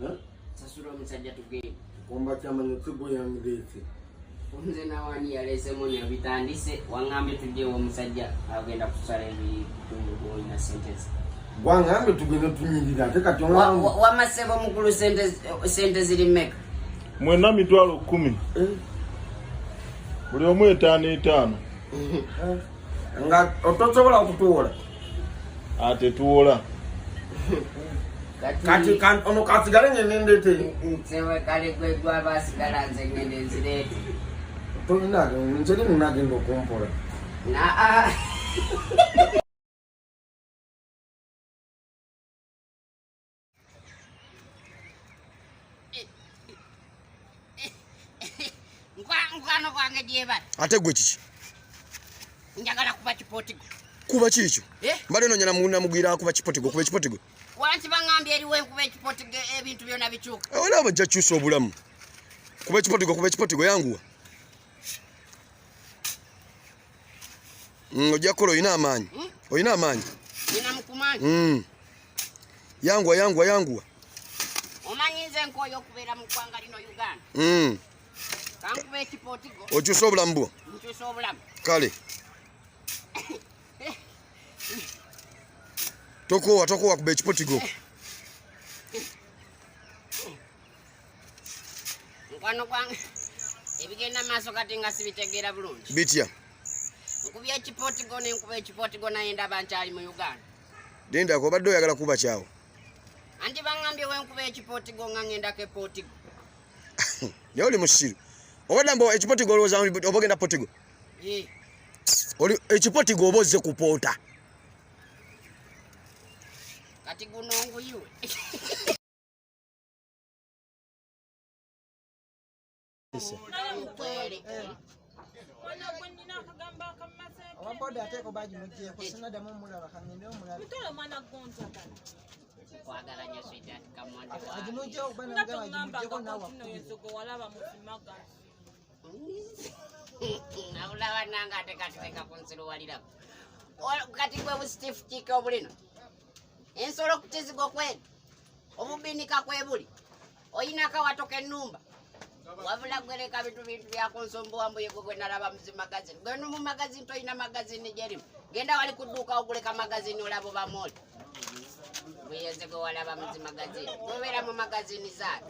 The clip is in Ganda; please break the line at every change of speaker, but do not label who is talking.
Eh?
Sasula omusajja tugende.
Kikomba kyamanyi kiguyandiiki.
Nze nawani yaleesemu nyo bitandise waŋŋambye tujjewo omusajja agenda kusala ebitundu gwolina sente ze.
Gwaŋŋambye tugende tunyirira ate kati
Wamma ssebo mukulu sente ziri mmeka?
Mwenna 100,000.
Eh?
Buli omu 5 5.
Eh? Nga otosobola kutuwola.
Ate tuwola.
Kati ono kasigale ngende ndeete.
Nsewe kale gwe gwaba asigala nze ngende nzireete.
Tolina nze nina agenda okumpola.
Naa. Mukwano gwange gyebali.
Ate gwe kiki?
Njagala kuba kipotigo.
Kuba kikyo?
Eh?
Mbadde noonya namugwira kuba kipotigo, kuba ekipotigo.
Wanti baŋŋambye eriwo enkuba ekipotigo ebintu byonna bikyuka.
Eh, olaba ojja kukyusa obulamu. Kuba ekipotigo, kuba ekipotigo, yanguwa. Ojja kukola olina amaanyi. Olina amaanyi.
Nina mukumaanyi.
Yanguwa, yanguwa, yanguwa.
Omanyi nze nkooye okubeera mu ggwanga lino Uganda. Kankuba ekipotigo.
Okyusa obulamu bwo?
Nkyusa obulamu.
Kale. Tokoowa, tokoowa kuba ekipotigo.
Mukwano gwange ebigenda maaso kati nga sibitegeera bulungi.
Bitya?
Nkubye ekipotigo ne nkuba ekipotigo naye ndaba nkyali mu Uganda.
Lindako obadde oyagala kuba kyawo.
Anti baŋŋambye wenkuba ekipotigo nga ŋŋendako epotigo.
Naye oli musiru. Obadde mbu ekipotigo olowooza oba ogenda potigo?
Eh.
Oli ekipotigo oba ozze kupoota.
Kati guno nguyiwe.
Owaboda ateeko bagimugyeko sinaddamu omulaba kangende omulabe.
Kwagala nnyo sweetheart kamonde wange.
Agimuggyeko kuba namugamba agimuggyeko naawe
Nabulaba nange ate kati leka kunsiruwalirako. Kati gwe busitifu kiika obulina. Ensolo ku kizigo kweri. Obubinika kwebuli. Oyina akawato k'ennumba. Wabula gwe leka bintu bintu byakunsumbuwa mbu yegwe gwe nalaba mu zi magazine. Gwe no mu magazine toyina magazine gyerimu. Genda wali ku dduuka oguleka magazine olaba oba mwoli. Buyeze gwe walaba mu zi magazine. Gwe obeera mu magazine zaani?